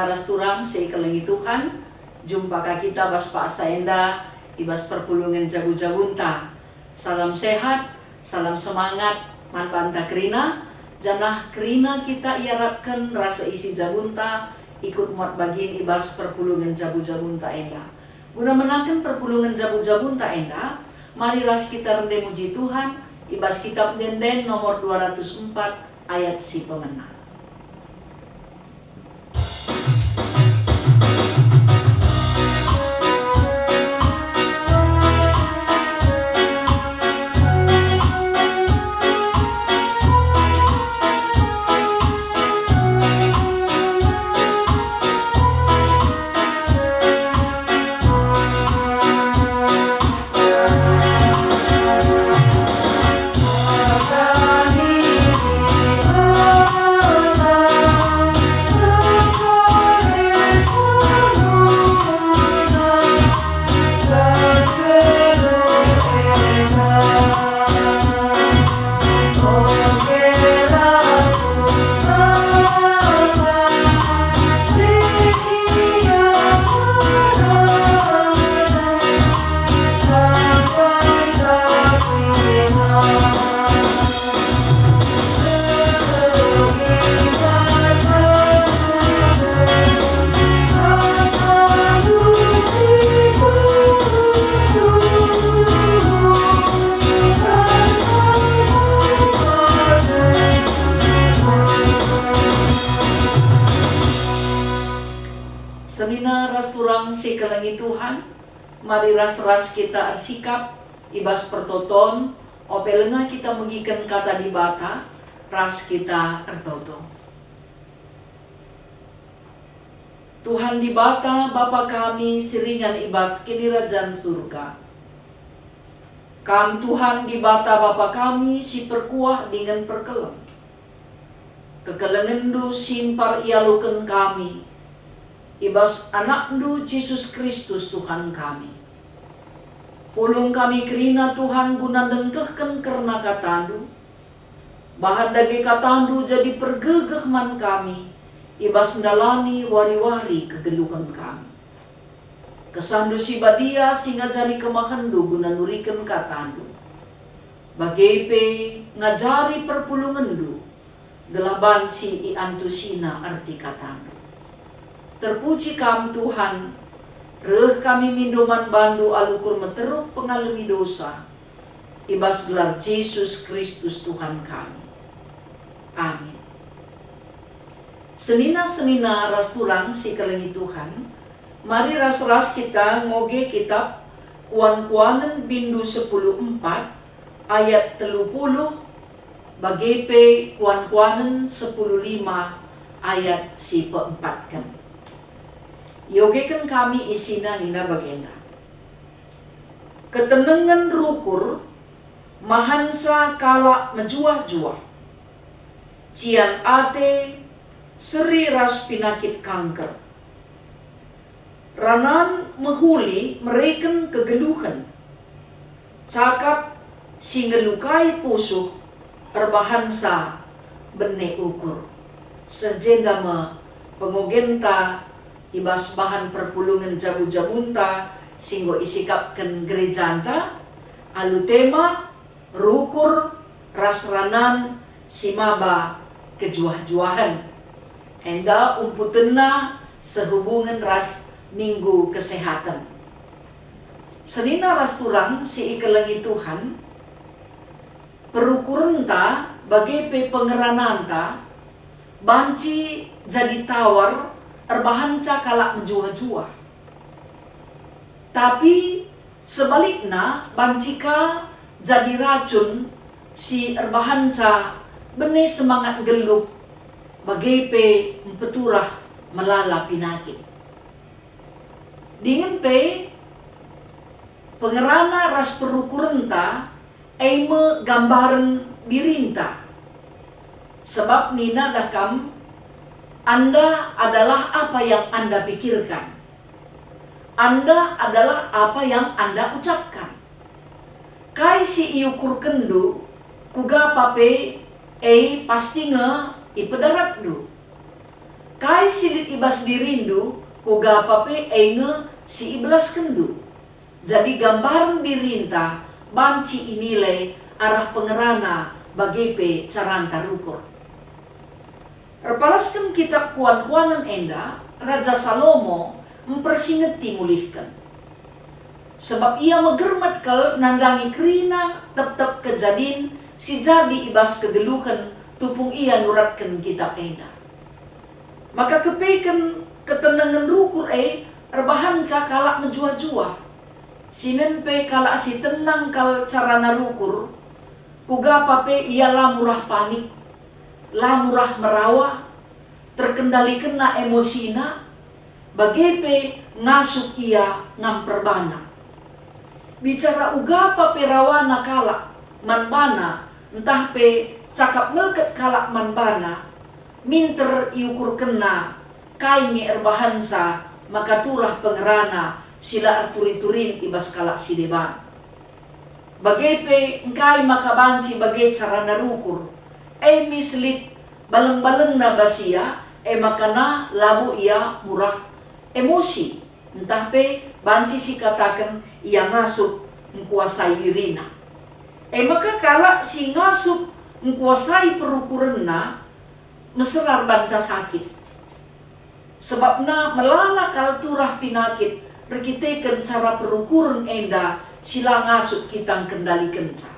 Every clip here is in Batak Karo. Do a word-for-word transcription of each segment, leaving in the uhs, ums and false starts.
Ras turang si ikelengi Tuhan, jumpa ka kita bas paksa enda i bas perpulungen jabu-jabunta. Salam sehat, salam semangat man banta kerina, janah kerina kita iarapken rasa isi jabunta ikut muat bagin i bas perpulungen jabu-jabunta enda. Guna menangken perpulungen jabu-jabunta enda, mari ras kita rende muji Tuhan i bas Kitab Ende-enden nomor dua ratus empat ayat si pemena. Senina ras turang si kelengi Tuhan, mari ras-ras kita ersikap i bas pertoton, ope langa kita megiken Kata Dibata, ras kita ertoto. Tuhan Dibata, Bapa kami si ringan i bas Kinirajan Surga. Kam Tuhan Dibata Bapa kami si perkuah dingen perkeleng. KekelengenNdu simpar ialoken kami i bas AnakNdu Jesus Kristus Tuhan kami. Pulung kami kerina Tuhan guna ndengkehken kerna KataNdu, bahan dage KataNdu jadi pergegeh man kami i bas ndalani wari-wari kegeluhen kami. KesahNdu si Badia si ngajari kemahenNdu guna nuriken KataNdu, bage pe ngajari perpulungenNdu, gelah banci iantusina erti KataNdu. Terpuji Kam, Tuhan, reh kami mindo man baNdu alu ukur meteruk pengalemi dosa, i bas gelar Jesus Kristus Tuhan kami. Amin. Senina-senina ras turang si kelengi Tuhan, mari ras-ras kita ngoge kitab Kuan-kuanen bindu sepuluh empat ayat telu puluh, bage pe Kuan-kuanen sepuluh lima ayat si peempatken. Iogeken kami isina nina bagenda. Ketenengen rukur mahansa kalak mejuah-juah, cian ate, seri ras pinakit kanker. Ranan mehuli mereken kegeluhen. Cakap si ngelukai pusuh erbahansa bene ukur. Seh jenda me pengogenta i bas bahan perpulungen jabu-jabunta si enggo isikapken gerejanta, alu tema rukur ras ranan si maba kejuah-juahen. Enda umputenna sehubungen ras Minggu Kesehatan. Senina ras turang si ikelengi Tuhan, perukurenta bage pe pengerananta banci jadi tawar erbahanca kalak mejuah-juah. Tapi sebalikna, banci ka jadi racun si erbahanca bene semangat nggeluh, bage pe mpeturah melala pinakit. Dingen pe, pengerana ras perukurenta e me gambaren dirinta. Sebab nina dah kam, "Anda adalah apa yang Anda pikirkan. Anda adalah apa yang Anda ucapkan." Kai si iukurkenndu, kuga pa pe, e pasti nge ipedaratndu. Kai si lit i bas dirindu, kuga pa pe e nge si ibelaskenndu. Jadi gambaren dirinta banci inilai arah pengerana bage pe caranta rukur. Erpalasken kitap kuan-kuanen enda, Raja Salomo mpersingeti mulihken. Sebab ia megermet kal nandangi kerina tep-tep kejadin si jadi i bas kegeluhen tupung ia nuratken kitap enda. Maka kepeken ketenengen rukur e erbahanca kalak mejuah-juah. Sinen pe kalak si tenang kal carana rukur, kuga pa pe ia la murah panik, la murah merawa, terkendalikenna emosina, bage pe ngasup ia ngamper bana. Bicara uga pa pe rawana kalak man bana, ntah pe cakap melket kalak man bana, minter iukurkenna kai nge erbahansa maka turah pengerana si la erturi-turin i bas kalak si deban. Bage pe engkai maka banci bage carana rukur, e mis lit baleng-balengna bas ia, e maka na labo ia murah emosi, ntah pe banci sikataken ia ngasup engkuasai dirina. E maka kalak si ngasup engkuasai perukurenna mesera erbanca sakit. Sebabna melala kal turah pinakit erkiteken cara perukuren enda si la ngasup kita ngkendalikenca.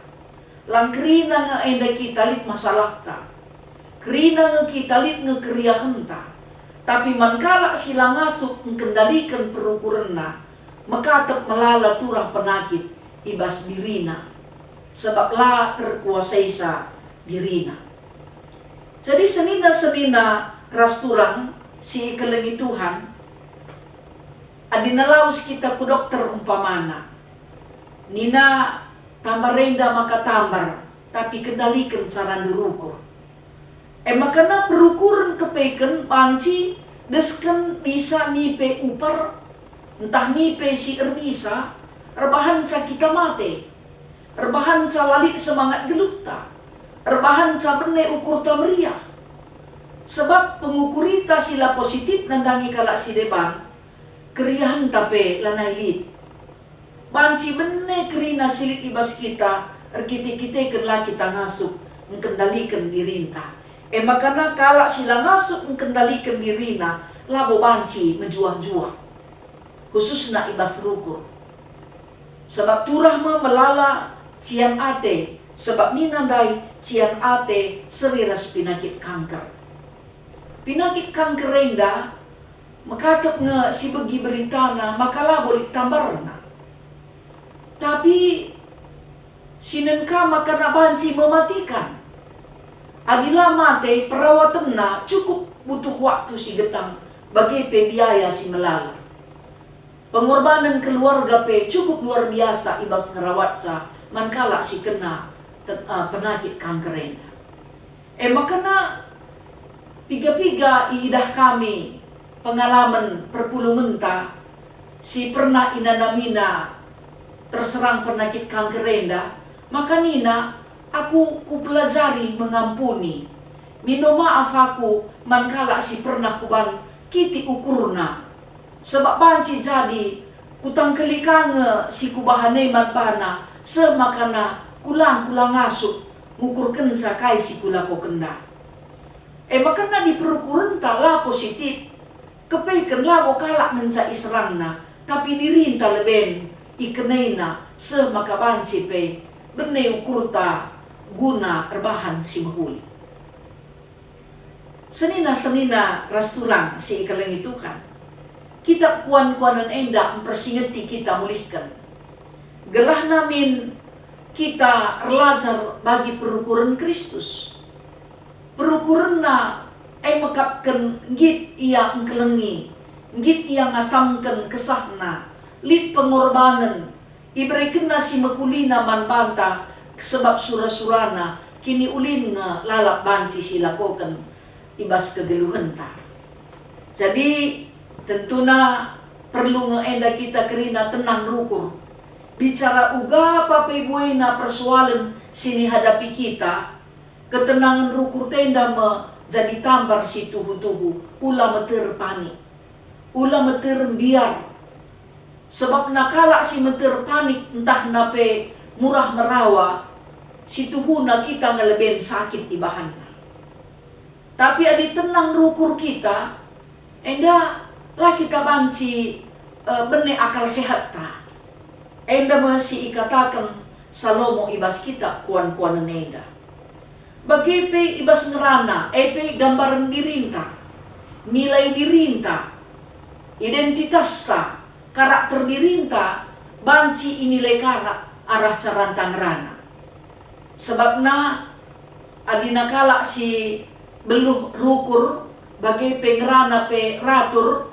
Lang kerina nge enda kita lit masalahta. Kerina nge kita lit nge keriahenta. Tapi man kalak si la ngasup ngkendaliken perukurenna, mekatep melala turah penakit i bas dirina, sebab la terkuasaisa dirina. Jadi senina-senina ras turang si ikelengi Tuhan, adina lawes kita ku dokter umpamana, nina, "Tambar enda maka tambar, tapi kendaliken carandu rukur." E maka na perukuren kepeken banci desken bisa nipe upar, ntah nipe si erbisa, erbahanca kita mate, erbahanca la lit semangat geluhta, erbahanca bene ukurta meriah. Sebab pengukurita si la positif nandangi kalak si deban, keriahenta pe lanai lit. Banci bene kerina si lit i bas kita erkite-kiteken la kita ngasup ngkendaliken dirinta. E maka na kalak si la ngasup ngkendaliken dirina labo banci mejuah-juah, khususna i bas rukur. Sabap turah me melala cian ate, sabap nina ndai cian ate seri ras pinakit kanker. Pinakit kanker enda mekatep nge si begi beritana maka labo lit tambarna. Tapi sinen ka maka na banci mematikan. Adi la mate, perawatenna cukup butuh waktu si getang, bage pe biaya si melala. Pengorbanen keluarga pe cukup luar biasa i bas ngerawatca man kalak si kena te-, eh, penakit kanker enda. E maka na piga-piga iidah kami pengalamen perpulungenta si pernah inanamina terserang penakit kanker enda, maka nina, "Aku kupelajari mengampuni. Mindo maaf aku man kalak si pernah kuban kitik ukurna. Sabap banci jadi kutangkeli ka nge si kubahan e man bana, seh maka na kulang-kulang ngasup ngukurkenca kai si kulakokenda." E maka na di perukurenta la positif, kepeken labo kalak ngenca iserangna, tapi dirinta leben ikenaina, seh maka banci pe bene ukurta guna erbahan si mehuli. Senina-senina ras turang si ikelengi Tuhan, kitap kuan-kuanen enda mpersingeti kita mulihken. Gelahna min kita erlajar bagi perukuren Kristus. Perukurenna e mekapken nggit ia engkelengi, nggit ia ngasamken kesahna, lit pengorbanen, iberekenna si mehulina man banta sebab sura-surana, kiniulin nge lalap banci silakoken i bas kegeluhenta. Jadi, tentuna perlu nge enda kita kerina tenang rukur. Bicara uga pa pe buena persoalen si nihadapi kita, ketenangen rukur enda me jadi tambar si tuhu-tuhu, ula meter panik, ula meter mbiar. Sebabna kalak si meter panik ntahna pe murah merawa, si tuhuna kita nge leben sakit ibahanna. Tapi adi tenang rukur kita, enda la kita banci, eh, bene akal sehatta. Enda me si ikataken Salomo i bas kitab Kuan-kuanen enda. Bage pe i bas ngerana, e pe gambaren dirinta, nilai dirinta, identitasta, karakter dirinta banci inilai kalak arah caranta ngerana. Sebabna, adina kalak si beluh rukur, bage pe ngerana pe ratur,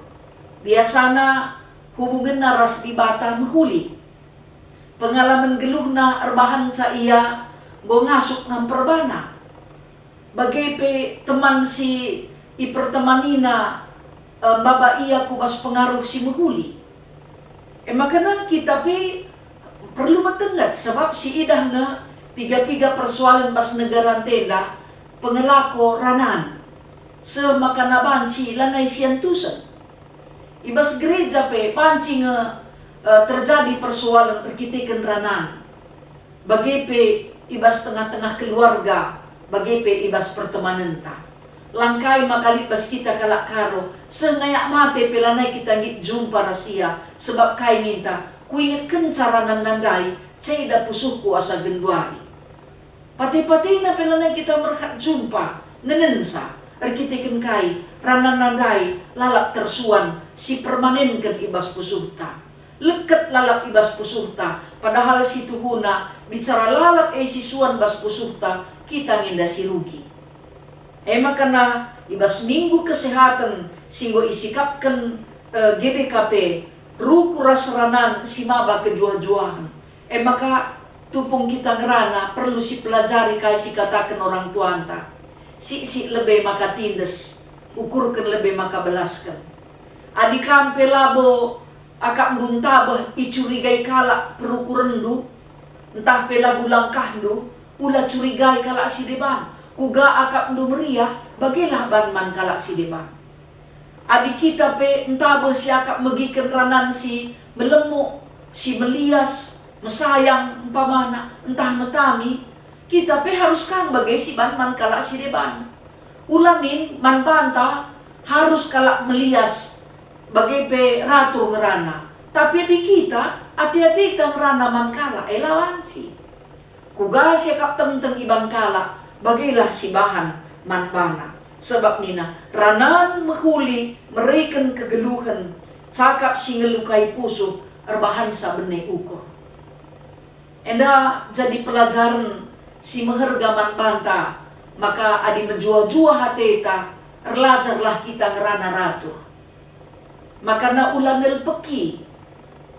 biasana hubungenna ras Dibata mehuli. Pengalamen geluhna erbahanca ia enggo ngasup ngamper bana. Bage pe teman si ipertemanina, e, maba ia ku bas pengaruh si mehuli. E maka kita pe perlu metenget, sebab siidah nge piga-piga persoalen bas negaranta enda pengelako ranan, seh maka banci lanai siantusen. I bas gereja pe banci nge, e, terjadi persoalen erkiteken ranan. Bage pe i bas tengah-tengah keluarga, bage pe i bas pertemanenta. Langkai maka lit bas kita kalak Karo, seh ngayak mate pe lanai kita nggit jumpa ras ia, sebab kai ninta, "Kuingetkenca rananna ndai, ceda pusuhku asa genduari." Pate-patena pe lanai kita merhat jumpa, ngenensa, erkiteken kai, rananna ndai lalap tersuan si permanenken i bas pusuhta. Leket lalap i bas pusuhta, padahal si tuhuna bicara lalap e si suan bas pusuhta, kita nge enda si rugi. E maka i bas Minggu Kesehatan si enggo isikapken, e, G B K P, rukur ras ranan si maba kejuah-juahen. E maka tupung kita ngerana perlu sipelajari kai si kataken orang tuanta. Siksik lebe maka tindes, ukurken lebe maka belasken. Adi kam pe labo akapndu ntabeh icurigai kalak perukurenndu, ntah pe lagu langkahndu, ula curigai kalak si deban. Kuga akapndu meriah, bagelah ban man kalak si deban. Adi kita pe ntabeh siakap megiken ranan si melemuk, si melias, mesayang umpamana, ntah metami, kita pe harus kang bage si ban man kalak si deban. Ula min man banta harus kalak melias, bage pe ratur ngerana. Tapi adi kita ate-ateta ngerana man kalak, e la banci. Kuga siakap tengteng iban kalak, bagelah sibahan man bana. Sebab nina, "Ranan mehuli mereken kegeluhen, cakap si ngelukai pusuh erbahansa bene ukur." Enda jadi pelajaren si meherga man banta, maka adi mejuah-juah ateta, erlajarlah kita ngerana ratur. Makana ula nelpeki,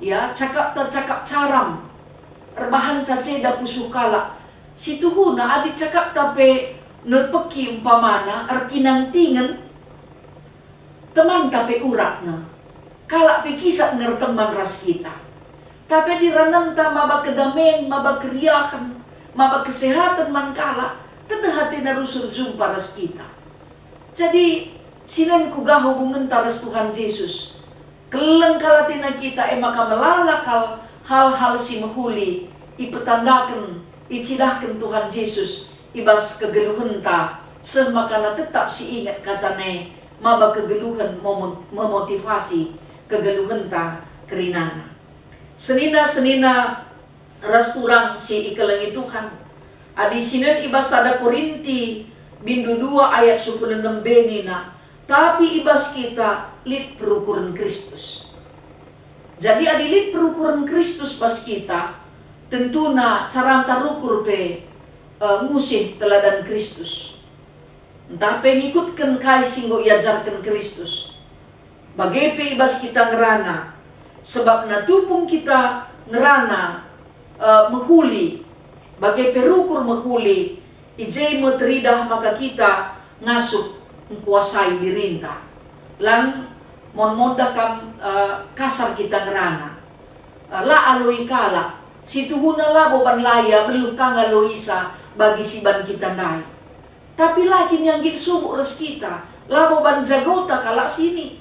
ya, cakapta cakap caram, erbahanca ceda pusuh kalak. Si tuhuna adi cakapta pe nelpeki umpamana erkinantingen, temanta pe urak nge. Kalak pe kisap nge erteman ras kita. Tapi adi rananta maba kedamen, maba keriahen, maba kesehaten man kalak, tedeh atena rusur jumpa ras kita. Jadi, sinen kuga hubungenta ras Tuhan Jesus? Keleng kal atena kita, e maka melala kal hal-hal si mehuli ipetandaken, icidahken Tuhan Jesus i bas kegeluhenta, seh makana tetap si inget katana e maba kegeluhen memo-, memotivasi kegeluhenta kerinana. Senina-senina ras turang si ikelengi Tuhan. Adi sinen i bas sada Korinti bindu dua ayat sepuluh enem b nina, "Tapi i bas kita lit perukuren Kristus." Jadi adi lit perukuren Kristus bas kita, tentuna caranta rukur pe, e, ngusih teladan Kristus. Ntah pe ngikutken kai si enggo iajarken Kristus. Bage pe i bas kita ngerana, sebabna tupung kita ngerana, e, mehuli, bage pe rukur mehuli, i je me teridah maka kita ngasup ngkuasai dirinta. Lang mon-mondah kam, e, kasar kita ngerana. E, la aloi kalak, si tuhuna labo ban la ia beluh ka ngaloisa bagi si ban kita ndai. Tapi la kin ia nggit subuk ras kita, labo ban jagota kalak sini.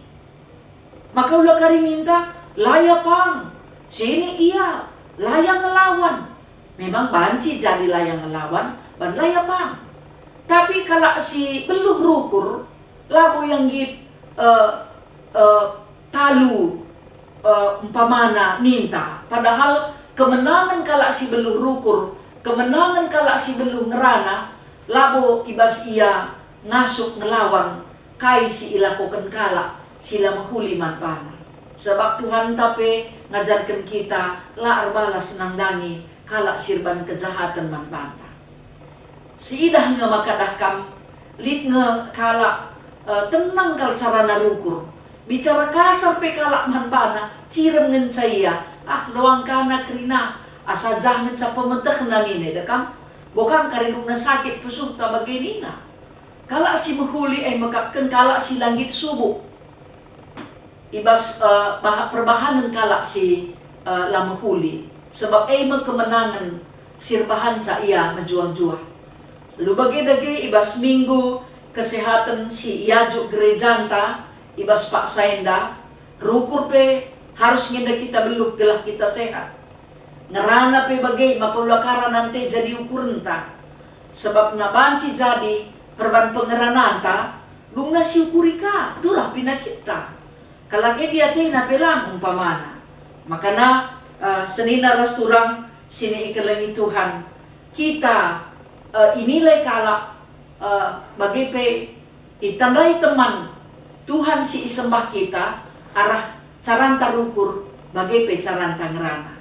Maka ula kari ninta, "La ia pang, sini ia, la ia ngelawan." Memang banci jadi la ia ngelawan, ban la ia pang. Tapi kalak si beluh rukur, labo ia nggit, eh, eh, talu, eh, umpamana ninta. Padahal kemenangen kalak si beluh rukur, kemenangen kalak si beluh ngerana, labo i bas ia ngasup ngelawan kai si ilakoken kalak si la mehuli man bana. Sabap Tuhanta pe ngajarken kita la erbalas nandangi kalak si erban kejahaten man banta. Siidah nge maka dah kam, lit nge kalak, eh, tenang kal carana rukur. Bicara kasar pe kalak man bana, cirem ngenca ia, "Ah, loangkana kerina, asa jah ngenca pemetehna," nina, dah kam. "Bo kam kari dungna sakit pusuhta," bage nina. Kalak si mehuli e mekapken kalak si la nggit subuk i bas, eh, bah-, perbahanen kalak si, eh, la mehuli, sebab e me kemenangen si erbahanca ia mejuah-juah. Alu bage dage i bas minggu kesehatan si iajuk gerejanta i bas paksa enda, rukur pe harus nge enda kita beluh gelah kita sehat. Ngerana pe bage maka ula kari nante jadi ukurenta, sebab na banci jadi perban pengerananta, dungna siukuri ka turah penakitta. Kalak e diatena pe lang umpamana. Makana, eh, senina ras turang si ikelengi Tuhan, kita, eh, inilai kalak, eh, bage pe itandai teman Tuhan si isembah kita arah caranta rukur, bage pe caranta ngerana.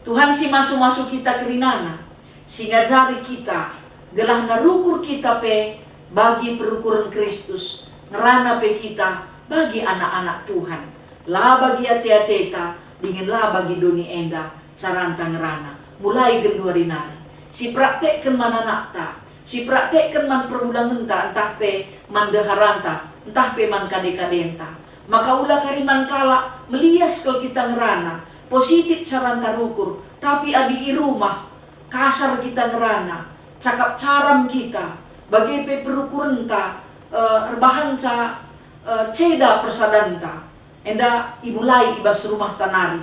Tuhan si masu-masu kita kerinana, si ngajari kita, gelahna rukur kita pe bagi perukuren Kristus, ngerana pe kita bagi anak-anak Tuhan. La bagi ate-ateta, dingen la bagi doni enda, caranta ngerana, mulai genduari nari. Sipraktekken man anakta, sipraktekken man pergulangenta, ntah pe man ndeharanta, ntah pe man kade-kadenta. Maka ula kari man kalak, melias kal kita ngerana, positif caranta rukur, tapi adi i rumah, kasar kita ngerana, cakap caram kita, bage pe perukurenta, eh, erbahanca, eh, ceda persadanta, enda imulai i bas rumahta nari.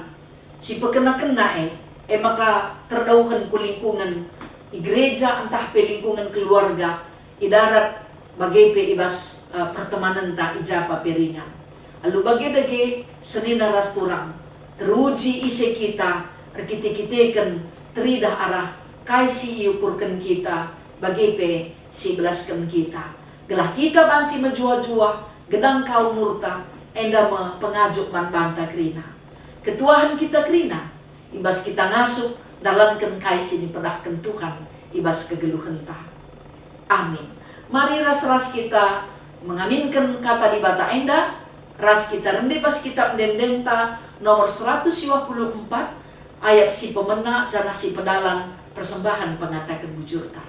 Si pekena-kena e, e maka terdauhen ku lingkungen i gereja ntah pe lingkungen keluarga, i darat, bage pe i bas, eh, pertemanenta i ja pe ringan. Alu bage dage senina ras turang, teruji ise kita erkite-kiteken teridah arah kai si iukurken kita, bage pe si ibelasken kita. Gelah kita banci mejuah-juah, gedang ka umurta, enda me pengajuk man banta kerina. Ketuahen kita kerina, i bas kita ngasup ndalanken kai si nipedahken Tuhan i bas kegeluhenta. Amin. Mari ras-ras kita mengaminken Kata Dibata enda, ras kita rende bas Kitab Ende-endenta nomor seratus dua puluh empat, ayat si pemena janah si pedalan persembahen pengataken bujurta.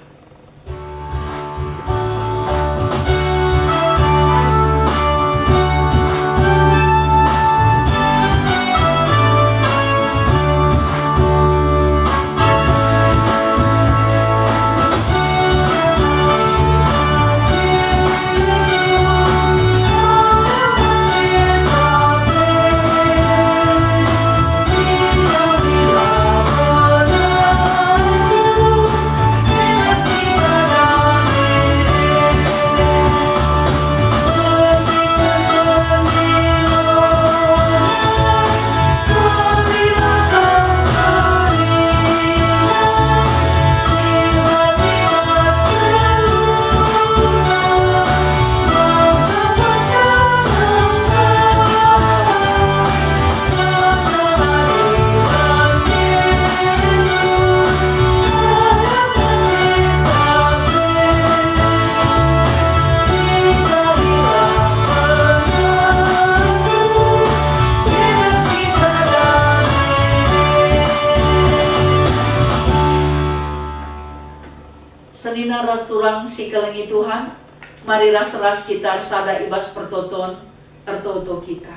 Senina ras turang si ikelengi Tuhan, mari ras-ras kita ersada i bas pertoton, ertoto kita.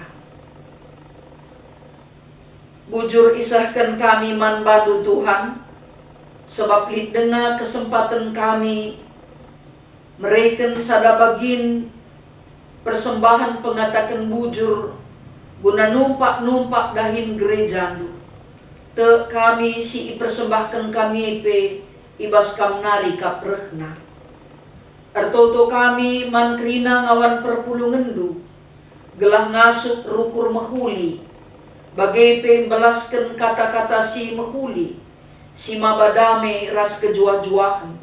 Bujur isehken kami man bandu Tuhan, sebab lit denga kesempaten kami mereken sada bagin persembahen pengataken bujur guna numpak-numpak dahin gerejaNdu. Tek kami si ipersembahken kami e pe i bas Kam nari kap rehna. Ertoto kami man kerina ngawan perpulungenNdu, gelah ngasup rukur mehuli, bage pe mbelasken kata-kata si mehuli, si maba dame ras kejuah-juahen.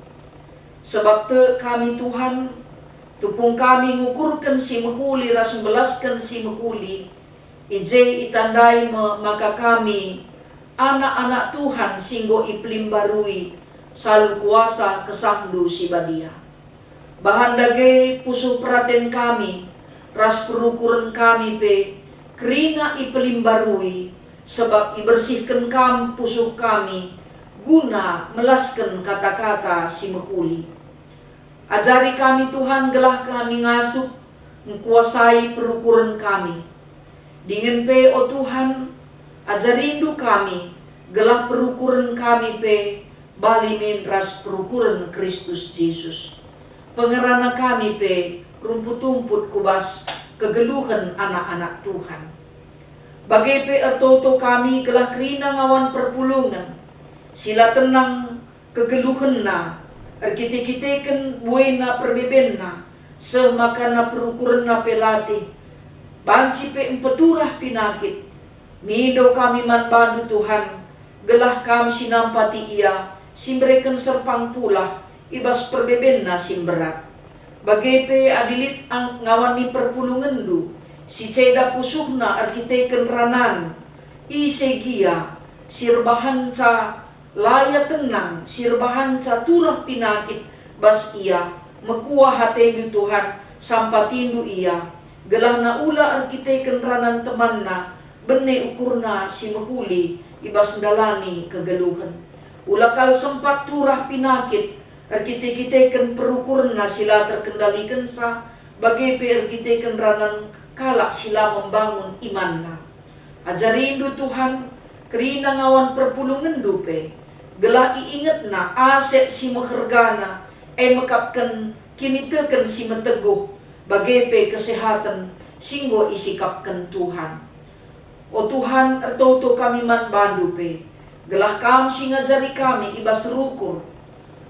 Sebab tek kami, Tuhan, tupung kami ngukurken si mehuli ras mbelasken si mehuli, i je itandai me maka kami anak-anak Tuhan si enggo ipelimbarui alu kuasa KesahNdu si Badia. Bahan dage pusuh peraten kami ras perukuren kami pe kerina ipelimbarui, sebab ibersihken Kam pusuh kami guna melasken kata-kata si mehuli. Ajari kami, Tuhan, gelah kami ngasup, ngkuasai perukuren kami. Dingen pe, o Tuhan, ajarindu kami, gelah perukuren kami pe bali min ras perukuren Kristus Jesus. Pengerana kami pe rumput-umput ku bas kegeluhen anak-anak Tuhan. Bage pe ertoto kami gelah kerina ngawan perpulungen si la tenang kegeluhenna, erkite-kiteken buena perbebenna, seh makana perukurenna pe latih, banci pe mpeturah pinakit. Mindo kami man bandu, Tuhan, gelah Kam si nampati ia si mbereken serpang pulah i bas perbebenna si mberat. Bage pe adi lit ang-, ngawan ni perpulungenndu si ceda pusuhna erkiteken ranan, ise gia si erbahanca la ia tenang, si erbahanca turah pinakit bas ia, mekuah atendu, Tuhan, sampatindu ia, gelahna ula erkiteken ranan temanna, bene ukurna si mehuli i bas ndalani kegeluhen. Ula kal sempat turah pinakit erkite-kiteken perukurenna si la terkendalikenca, bage pe erkiteken ranan kalak si la membangun imanna. Ajarindu, Tuhan, kerina ngawan perpulungenndu pe, gelah iingetna asep si mehergana, e mekapken kiniteken si meteguh, bage pe kesehaten si enggo isikapken Tuhan. O Tuhan, ertoto kami man bandu pe, gelah Kam si ngajari kami i bas rukur,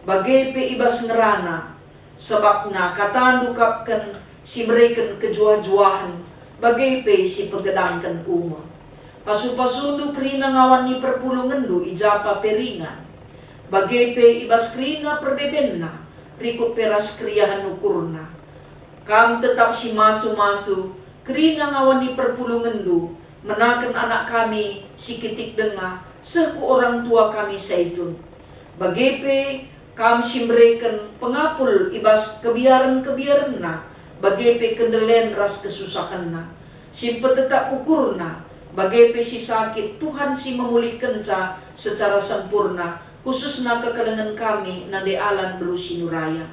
bage pe i bas ngerana, sabapna katandu kapken si mereken kejuah-juahen, bage pe si pegedangken ume. Pasu-pasundu kerina ngawan ni perpulungenndu i japa pe ringan, bage pe i bas kerina perbebenna, rikut pe ras keriahen ukurna. Kam tetap si masu-masu kerina ngawan ni perpulungenndu, menaken anak kami si kitik denga seh ku orang tua kami Saitun. Bage pe Kam si mbereken pengapul i bas kebiaren-kebiarenna, bage pe kendelen ras kesusahenna. Si mpetetap ukurna, bage pe si sakit, Tuhan si memulihkenca secara sempurna, khususna kekelengen kami nande Alan beru Sinuraya.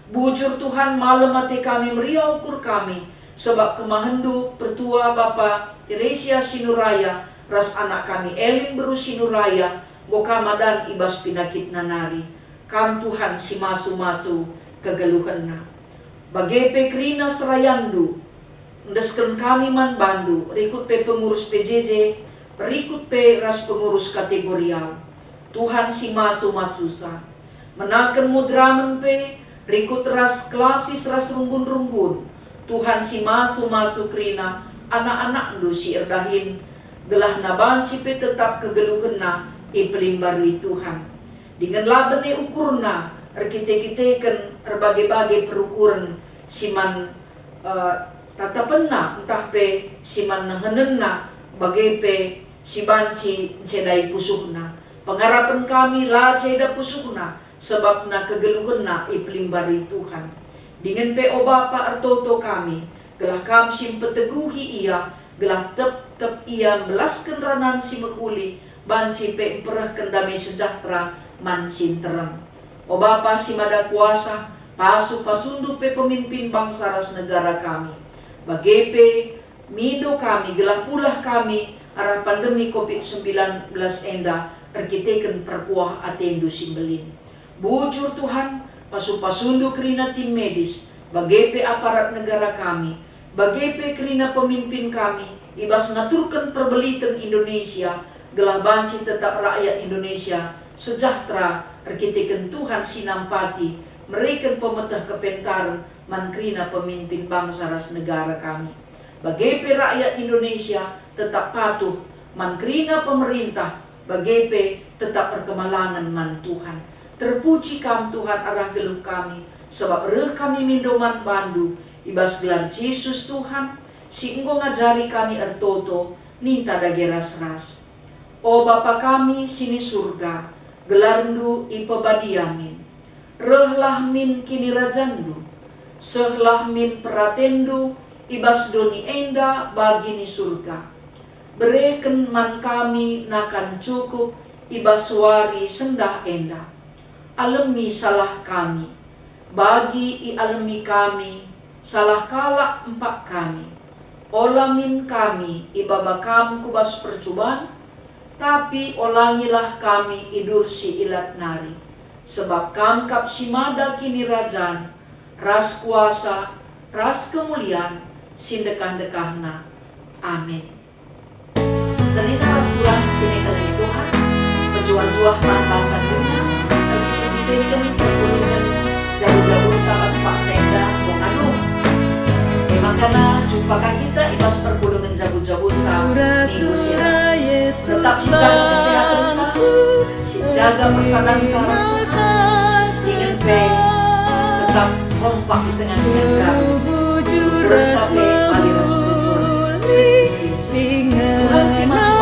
Bujur, Tuhan, malem ate kami meriah ukur kami, sabap kemahenNdu, Pertua Bapa Teresia Sinuraya, ras anak kami Elin beru Sinuraya, enggo Kam adan i bas pinakitna nari. Kam, Tuhan, si masu-masu kegeluhenna. Bage pe kerina serayanNdu, endesken kami man bandu, rikut pe pengurus P J J, rikut pe ras pengurus kategorial. Tuhan si masu-masusa. Menaken mudramen pe, rikut ras klasis ras runggun-runggun, Tuhan si masu-masu kerina anak-anakNdu si erdahin, gelahna banci pe tetap kegeluhenna ipelimbarui Tuhan. Dingen la bene ukurna erkite-kiteken erbage-bage perukuren si man, eh, tatapenna ntah pe si man nehenenna, bage pe si banci ncedai pusuhna. Pengarapen kami la ceda pusuhna, sabapna kegeluhenna ipelimbarui Tuhan. Dingen pe, o Bapa, ertoto kami, gelah Kam si mpeteguhi ia, gelah tep-tep ia mbelasken ranan si mehuli, banci pe mperehken dame sejahtera man si nterem. O Bapa si Mada Kuasa, pasu-pasundu pe pemimpin bangsa ras negara kami. Bage pe, mindo kami gelah pulah kami arah pandemi covid sembilan belas enda erkiteken perkuah ateNdu si mbelin. Bujur, Tuhan, Pasu-pasundu kerina tim medis, bage pe aparat negara kami, bage pe kerina pemimpin kami, i bas ngaturken perbeliten Indonesia, gelah banci tetap rakyat Indonesia sejahtera erkiteken Tuhan si nampati, mereken pemeteh kepentaren man kerina pemimpin bangsa ras negara kami. Bage pe rakyat Indonesia tetap patuh man kerina pemerintah, bage pe tetap erkemalangen man Tuhan. Terpuji Kam, Tuhan, arah geluh kami, sabap reh kami mindo man Bandu, i bas gelar Jesus, Tuhan, si enggo ngajari kami ertoto, ninta dage ras-ras. O Bapa kami si ni Surga, gelarNdu ipebadia min. Rehlah min kinirajanNdu, sehlah min peratenNdu i bas doni enda bagi ni Surga. Bereken man kami nakan cukup i bas wari sendah enda. Alemi salah kami, bagi ialemi kami salah kalak empak kami. Ola min kami ibaba Kam ku bas percuban, tapi olangilah kami i bas si ilat nari, sebab Kam kap si mada kinirajan, ras kuasa, ras kemulian, si ndekah-ndekahna. Amin. Senina ras turang si nikelengi Tuhan, pejuah-juah man bangsa duna, erkiteken perpulungen jabu-jabunta ras paksa enda, wong agung. E maka jumpa ka kita i bas perpulungen jabu-jabunta minggu si datang. Tetap sijaga kesehatenta, sijaga persadanta ras Tuhan. Inget pe, tetap kompak i tengah-tengah jabu. Berta pe bali ras Tuhan Kristus Yesus. Tuhan si Maha